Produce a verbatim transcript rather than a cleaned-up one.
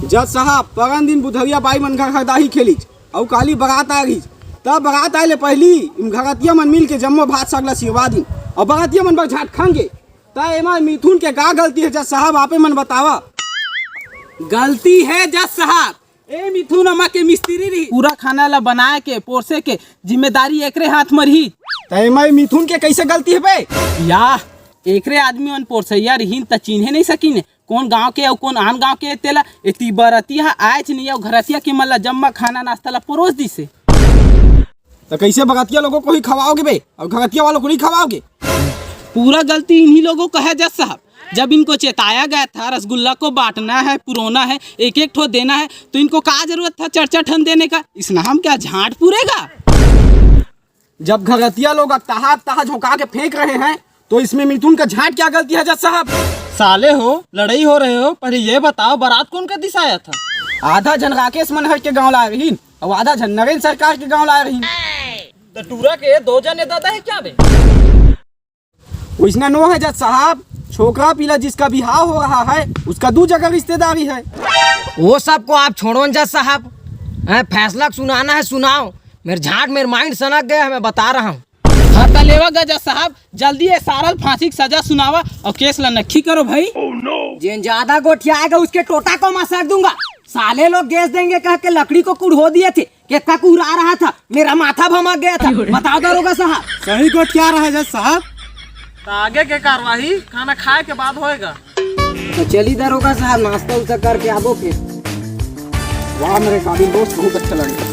जज साहब, परन दिन बुधरिया बाई मन घर हरदाही खेलिच, अउ काली बरात आ रहिस। तब बरात आए ले पहिली इम घरतिया मन मिल के जम्मो भात साग ला सिरवा दिन, अउ बरातिया मन बर झाटखंड गे। त एमा मिथुन के का गलती हे जज साहब, आपे मन बतावा। गलती हे जज साहब, ए मिथुन अमा के मिस्त्री रही, पूरा खाना ला बनाए के, पोरसे के जिम्मेदारी एकरे हाथ म रही। त एमा मिथुन के कैसे गलती हे बे? या, एकरे आदमी मन पोरसैया रहिन त चिन्हे नहीं सकिन, कोन गांव के अउ कोन आन गांव के तेला। एती बरतिया ह आएच नहीं अउ घरतिया के मन ला जम्मा खाना नाश्ता ला परोस दिसे। त कैसे बरतिया लोगों को ही खवाओगे बे, अउ घरतिया वालों को नहीं खवाओगे? पूरा गलती इन्हीं लोगों का है जज साहब। जब इनको चेताया गया था, रसगुल्ला को बांटना है, पुरोना है, एक एक ठो देना है, तो इनको क्या जरूरत था चार चार ठन देने का? इसना हम क्या झांट पूरेगा? जब घरतिया लोग अकताहा अकताहा झोंका के फेंक रहे हैं, तो इसमें मिथुन का झांट क्या गलती है जज साहब? साले हो, लड़ाई हो रहे हो, पर ये बताओ, बारात कौन का दिसाया था? आधा झन राकेश मनहर के गांव लाए रहीन, अउ आधा झन नरेंद्र सरकार के गांव लाए रहीन। त टूरा के दो जने दादा है क्या बे? वैसना नो है जज साहब, छोकरा पीला जिसका बिहाव हो रहा है, उसका दू जगह रिश्तेदारी है। वो सबको आप छोड़ो न जज साहब, हैं, फैसला सुनाना है सुनाओ, मेरे झांट मेरे माइंड सनक गया है, मैं बता रहा हूँ। हाँ, त लेवा गा जज साहब, जल्दी ये सारा ल फांसी की सजा सुनावा अउ केस ला नक्खी करो भाई। जेन ज्यादा गोठियाएगा उसके टोटा को मसक दूंगा। साले लोग गैस देंगे कह के लकड़ी को कुढ़ो दिए थे, केतका कुहरा रहा था, मेरा माथा भमक गया था। बताओ दरोगा साहब। सही गोठिया रहा है जज साहब। त आगे के कार्यवाही खाना खाए के बाद होएगा। त चली दरोगा साहब, नाश्ता उस्ता करके आबो फिर। वाह मेरे काबिल दोस्त, बहुत अच्छा लगे।